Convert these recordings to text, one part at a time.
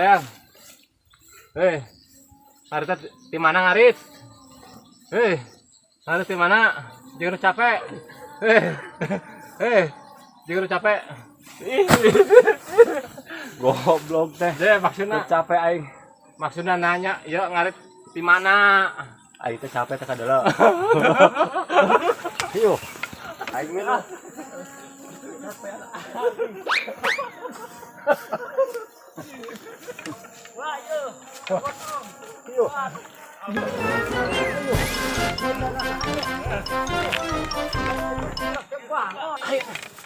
Bel. Eh. Ngarit di mana ngarit? Eh. Ngarit di mana? Jangan capek. Eh. Eh. Jangan capek. Ih. Goblok teh. Deh, maksudnya Capek aing. Maksudnya nanya, ya ngarit di mana? Aing teh capek teh kadala. Yuk. Aing minum. Yuk.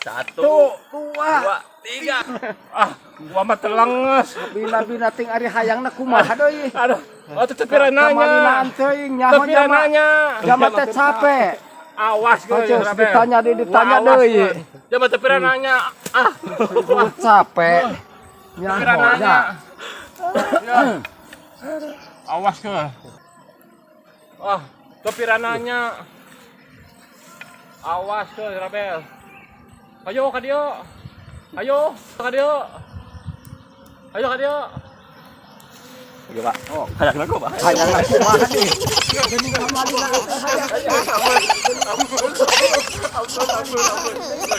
Satu, dua, tiga. Ah, gua mah telenges. Bina-bina ting ari hayangna kumaha deui. Aduh, oh tetep nanya. Kamalinaan teuing nyaho Tetep jama. nanya. Jama teh capek. Awas gue. Awas, ditanya deui, ditanya deui. Jama teu pira nanya. Ah, Capek. pira Nyaho nanya. nya. Ya. Awas ke. Ah, teu pira nanya. Awas ke, Rabel. Ayo ka dieu. Ayo ka dieu. Ayo ka dieu. Oke, Pak. Oh, hayangna kumaha? Hayangna kumaha deui. Ampun, ampun, ampun.